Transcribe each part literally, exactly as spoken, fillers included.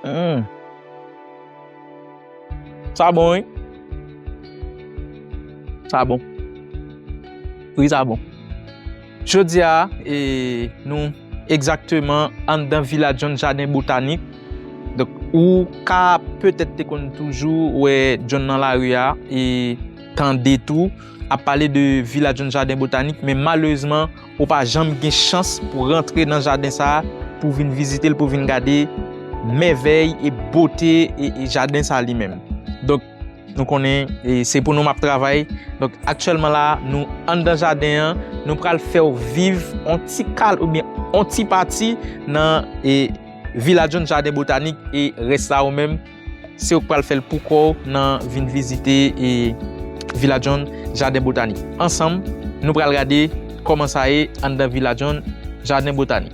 Hmm. Sa bon, wi. Sa bon. Wi, sa bon. Jodi a, e, nou egzakteman anndan Vila John Jaden Botanik. Donk, ou ka petèt te konn toujou wè John nan lari a, e tande tou ap pale de Vila John Jaden Botanik, men malerezman, ou pa janm gen chans pou rantre nan jaden sa a, pou vin vizite l, pou vin gade mèvèy e bote e, e jaden sa a li menm. Donk, nou konnen, e, se pou nou m ap travay. Donk, aktyèlman la, nou anndan jaden an, nou pral fè w viv on ti kal oubyen on ti pati nan, e, Vila John Jaden Botanik, e rès la ou menm, se ou k pral fè l pou kò w nan vin vizite, e, Vila John Jaden Botanik. Ansanm, nou pral gade kòman sa ye anndan Vila John Jaden Botanik.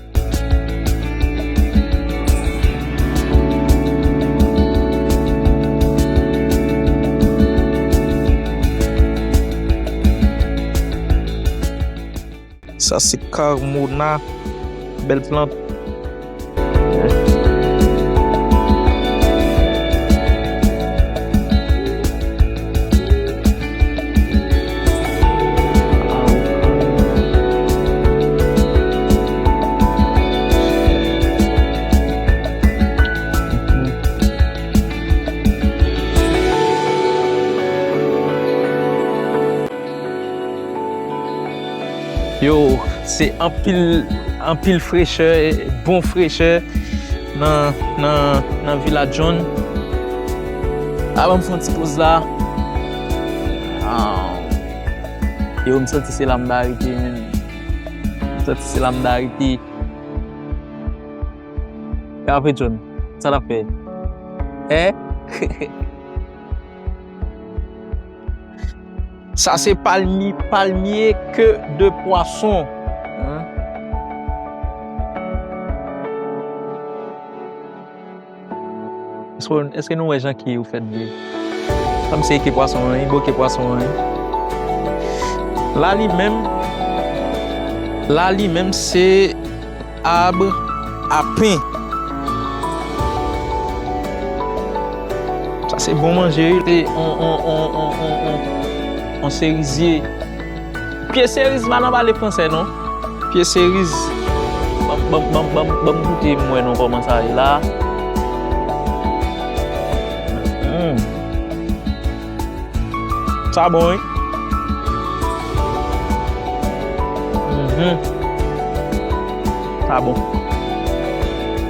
Sa se karmona, bèl plant. Yo, se anpil, anpil frechè, bon frechè nan, nan, nan Vila John. A, ban m fè yon ti poz la. Ah. Yo, m santi se la m ta rete, menm. M santi se la m ta rete. Kapve John, sa t ap fè? Hein? Sa se palmi-, palmier queue de poisson. Hein? Èske, èske nou wè jan ke yo fèt vre? Kòmsi e ke pwason an, e boke pwason an. La li menm, la li menm se ab a pen. Sa se bon manje, wi. Se on, on, on serizye. Pye seriz pa nan pale fransè, non. Pye seriz. Ban m, ban m, ban m, ban m, ban m goute, m wè non kòman sa ye la. Hmm. Sa bon, wi. Mhm. Sa bon.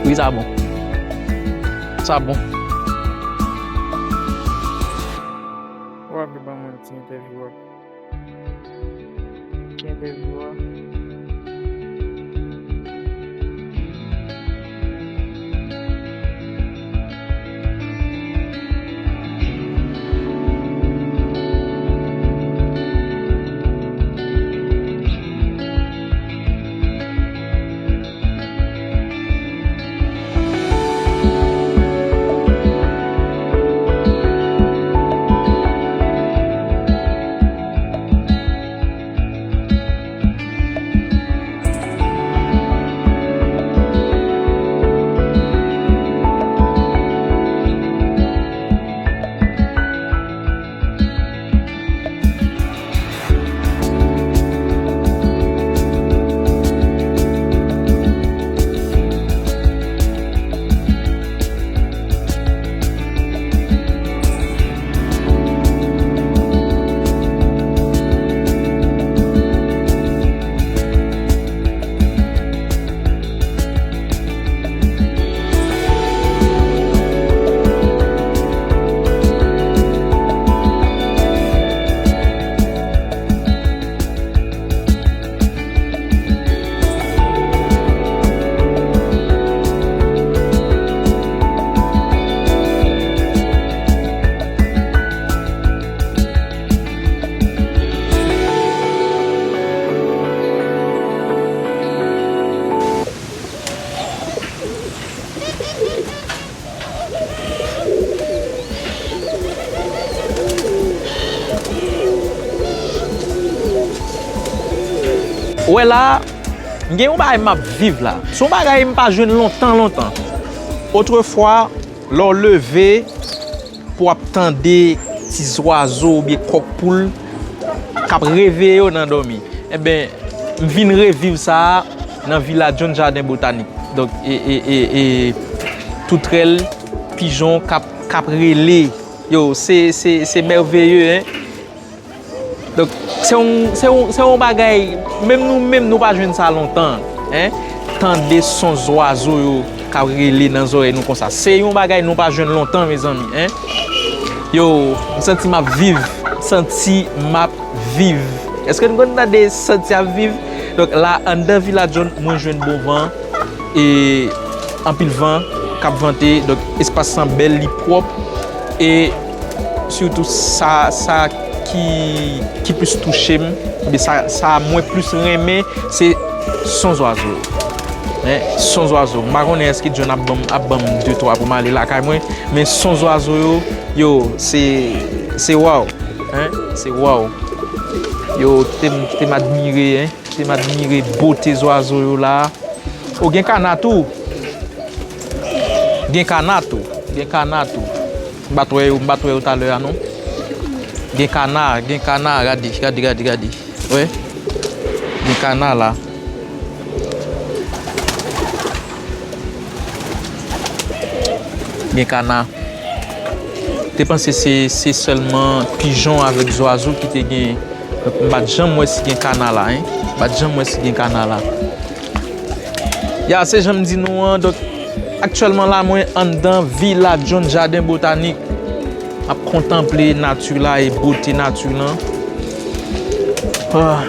Wi, sa bon. Sa bon. W ap vin ban mwen ti entèvyou a. Ki entèvyou a? Ou wè la, m gen yon bagay m ap viv la. Se yon bagay m pa jwenn lontan, lontan. Otrefwa, lè w leve, pou w ap tande ti zwazo oubyen kòk poul k ap reveye yo nan dòmi. Enben, m vin reviv sa a nan Vila John Jaden Botanik. Donk, e, e, e, e, toutrèl, pijon k ap, k ap rele. Yo, se, se, se mèveye, en. Donk, se yon, se yon, se yon bagay, menm nou menm, nou pa jwenn sa lontan, en. Tande son zwazo yo k ap rele nan zòrèy nou konsa. Se yon bagay nou pa jwenn lontan, mezanmi, en. Yo, m santi m ap viv, m santi m ap viv. Èske nou konn tande santi ap viv? Donk, la, anndan Vila John, mwen jwenn bon van, e anpil van k ap vante. Donk, espas lan bèl, li pwòp, e sitou sa, sa ki, ki plis touche m, oubyen sa, sa mwen plis renmen, se son zwazo. En, son zwazo. M pa konnen èske John ap ban m, ap ban m de twa pou m ale lakay mwen, men son zwazo yo, yo, se, se waw. En, se waw. Yo, kite m, kite m admire, en, kite m admire bote zwazo yo la. O, gen kana tou. Gen kana tou. Gen kana tou. M pa t wè yo, m pa t wè yo talè a non. Gen kana, gen kana, gade, gade, gade, gade. Wè. Gen kana la. Gen kana. Te panse se, se sèlman pijon avèk zwazo ki te gen. Donk, m pa t janm wè si gen kana la, en. M pa t janm wè si gen kana la. Ya, se jan m di nou an. Donk, aktyèlman la, mwen anndan Vila John Jaden Botanik. M ap kontanple nati la e bote nati lan. Ah,